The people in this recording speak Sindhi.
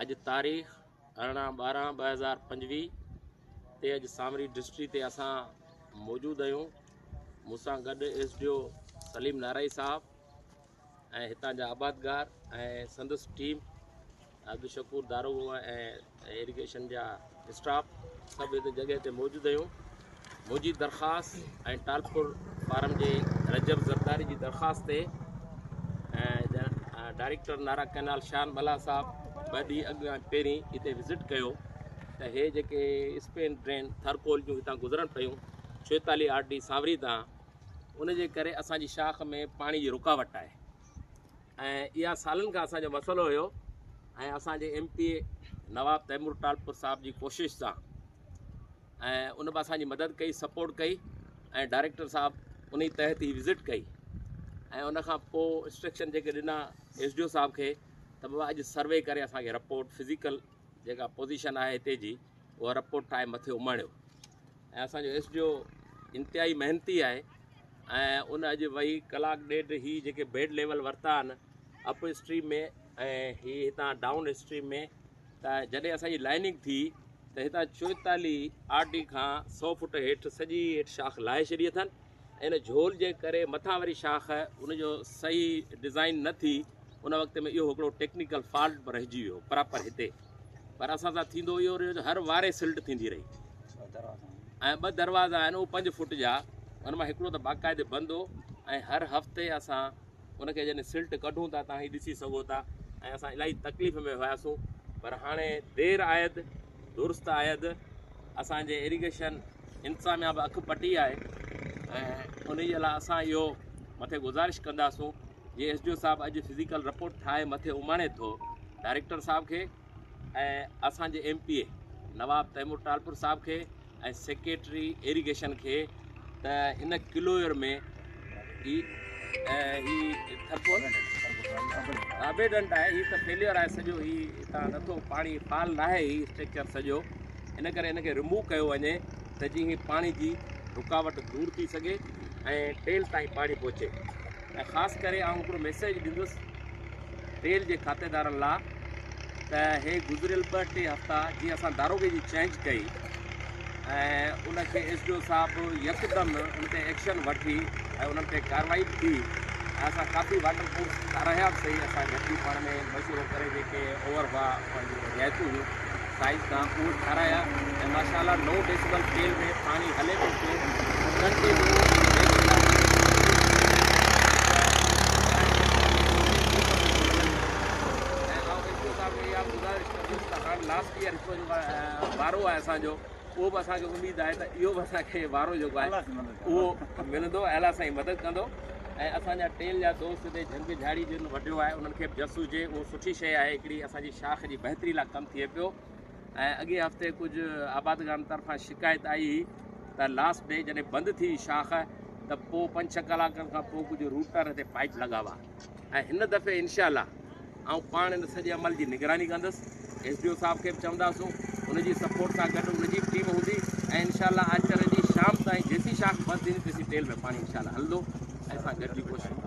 اڄ تاريخ 18/12/2025 تي اڄ سامري ڊسٽري تي اسان موجود آهيون. مون سان گڏ S D O Saleem Narai صاحب ۽ هتان جا آبادگار ۽ سندس ٽيم عبدالشڪور داروغو ۽ ايريگيشن جا اسٽاف سڀ هتي جڳهه تي موجود آهيون. منهنجي درخواست ۽ ٽالپور فارم جي رجب زرداري جي درخواست تي ڊائريڪٽر نارا ڪئنال شان ملاح صاحب 2 ڏينهن اڳ ۽ پهرين هتي وزٽ ڪيو ته هي جيڪي اسپين ڊرين ٿرڪول جون هتان گذرن پيون 46 آر ڊي سانوري تان، ان جي ڪري اسان جي شاخ ۾ پاڻي جي رڪاوٽ آهي ۽ اها سالن کان اسان جو مسئلو هيو ۽ اسان جي M P A Nawab Taimur Talpur صاحب جي ڪوشش سان ۽ ان به اسان جي مدد ڪئي، سپورٽ ڪئي ۽ ڊائريڪٽر صاحب انهي تحت هي وزٽ ڪئي ۽ ان کان پوء انسٽرڪشن جيڪي ڏنا ايس ڊي او صاحب کي ته بابا اڄ سروي ڪري اسان کي رپورٽ فزيڪل جيڪا پوزيشن آهي هتي جي اها رپورٽ ٺاهي مٿي اماڻيو ۽ اسان جو ايس ڊي او انتهائي محنتي آهي ۽ ان اڄ ويهي ڪلاڪ ڏيڍ هي جيڪي بيڊ ليول ورتا آهن اپ اسٽريم ۾ ۽ هي هتان ڊائون اسٽريم ۾، ته جڏهن اسان جي لائننگ ٿي ته هتان 44 آر ڊي کان 100 فوٽ هيٺ سڄي هيٺ شاخ لاهي ڇڏي اٿن ۽ ان جهول جي ڪري مٿان وري شاخ ان جو صحيح ڊزائن نه ٿي. ان وقت ۾ اهو هڪڙو ٽيڪنيڪل فالٽ به رهجي ويو پراپر هتي، پر اسان سان ٿيندو اهو رهيو جو هر واري سلٽ ٿيندي رهي ۽ 2 دروازا آهن اهو 5 فوٽ جا، ان مان هڪڙو ته باقاعدي بند هو ۽ هر هفتي اسان ان کي جڏهن سلٽ ڪڍون ٿا تان هي ڏسي سگهو ٿا ۽ اسان الاهي تڪليف ۾ هياسون، پر هاڻي دير آيد درست آيد اسان جي ايريگيشن انتظاميا به اک پٽي آهي ۽ ان جي لاء اسان اهو مٿي گذارش ڪنداسون جي ايس ڊي او صاحب اڄ فزيڪل رپورٽ ٺاهي مٿي اماڻي ٿو ڊائريڪٽر صاحب کي ۽ اسان جي M P A Nawab Taimur Talpur صاحب کي ۽ سيڪريٽري ايريگيشن کي ته هن ڪلوئر ۾ هي هي ٿرڪول ابيڊنٽ آهي، هي ته فيليئر آهي سڄو، هي هتان نٿو پاڻي فال ناهي هي اسٽرڪچر سڄو، ان ڪري ان کي رموو ڪيو وڃي ته جيئن هي پاڻي جي رڪاوٽ دور ٿي سگهي ۽ ٽيل تائين پاڻي پهچي. ۽ خاص ڪري آئون هڪڙو ميسيج ڏيندس تيل جي کاتيدارن لا ته هي گذريل 2 3 هفتا جيئن اسان داروغي جي چينج ڪئي ۽ ان کي ايس ڊي او صاحب يڪدم ان تي ايڪشن وٺي ۽ انهن تي ڪارروائي به ٿي ۽ اسان ڪافي واٽر پروف ٺارايا به سهي، اسان گڏجي پاڻ ۾ مشورو ڪري جيڪي اوور هئا پنهنجون رعايتون هيون سائيز کان اهو ٺارايا ۽ ماشاء الله 9 ڊيسيبل ٽيل ۾ پاڻي هلي پيو پيو ڪنٽينيو. ۽ آئون ايس ڊي او صاحب کي اها به گذارش ڪندس ته هاڻ لاسٽ ايئر هڪڙو جيڪو وارو آهي اسان جو اهو به اسان کي اميد آهي ته اهو به اسان کي وارو جيڪو آهي اهو ملندو ۽ الله سائين مدد ڪندو. ۽ اسان جا ٽيل جا دوست هتي جهنگ جهاڙي جن وڍيو آهي انهن کي به جس هجي، اهو سٺي شيء آهي، هڪڙي اسان جي شاخ جي بهتري لاء ڪم ٿئي پيو. ۽ اڳئين هفتي ڪجهه آبادگارن طرفان شڪايت آئي هئي ته لاسٽ ڊي جڏهن بند ٿي شاخ ته پوء 5 6 ڪلاڪن کان پوء ڪجهه روٽر هتي پائيپ لڳا هئا ۽ هن دفعي انشاء الله آئون پاڻ ان سڄي عمل جي نگراني ڪندس، ايس ڊي او صاحب کي به چونداسون ان جي سپورٽ سان گڏ ان جي به ٽيم هوندي ۽ انشاء الله آچر جي شام تائين جيسين شاخ بند ٿيندي تيسين ٽيل ۾ پاڻي انشاء الله هلندو ۽ اسان گڏجي ڪوشش ڪنداسين.